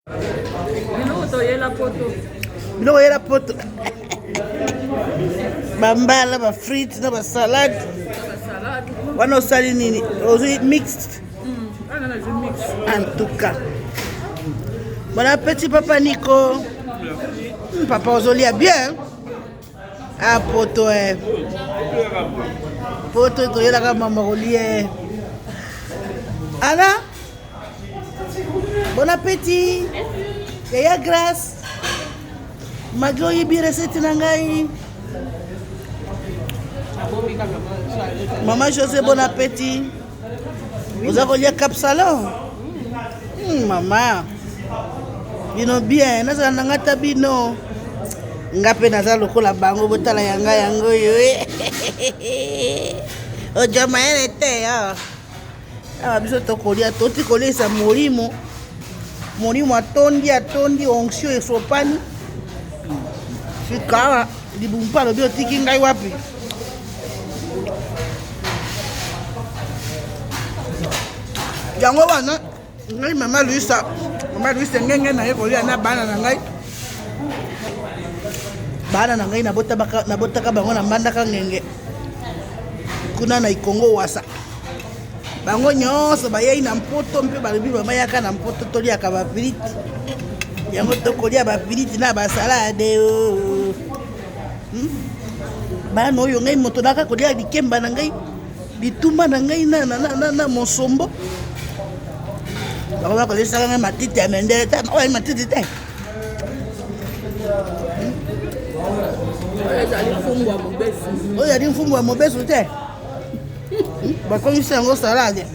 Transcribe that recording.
Biloko toyela poto. Biloko oyela poto. Bambala, ba frites na ba salade. Wana osali nini? Ozwi mixed. Hmm, en tout cas. Bon appétit papa Nico. Papa ozolia bien. Ah poto eh. Poto toyelaka mama kolia eh. Ana Bon appétit. Yaya Grace. Magi oyebi recette na ngai. Maman José, bon appétit. Oza kolia cap salon? Mama. Bino bien, nazala na ngai ta bino. Nga mpe naza lokola bango, botala ya ngai yango oyo. Ojo mayele te. Oh. Awa biso tokolia, toti koliesa molimo. Molimo atondi, atondi, onction esopani. Sika awa libumu mpe alobi otiki ngai wapi? Yango wana ngai mama Luisa, mama Luisa ngenge na ye kolia na bana na ngai. Bana na ngai nabotaka bango na mbandaka ngenge kuna na Ikongo wasa. Bango nyonso bayei na mpoto mpe balobi mama yaka na mpoto toliaka bafrite. Yango tokolia bafrite na basalade. Oh. Bana oyo ngai moto naka kolia likemba na ngai, bitumba na ngai na, na, na, na, na mosombo. Bango bakolesaka ngai matiti ya mendele te, oyo matiti te. Oyo ezali mfumbwa mobesu. Oyo ezali mfumbwa ya mobesu te. Bakomisi yango salade.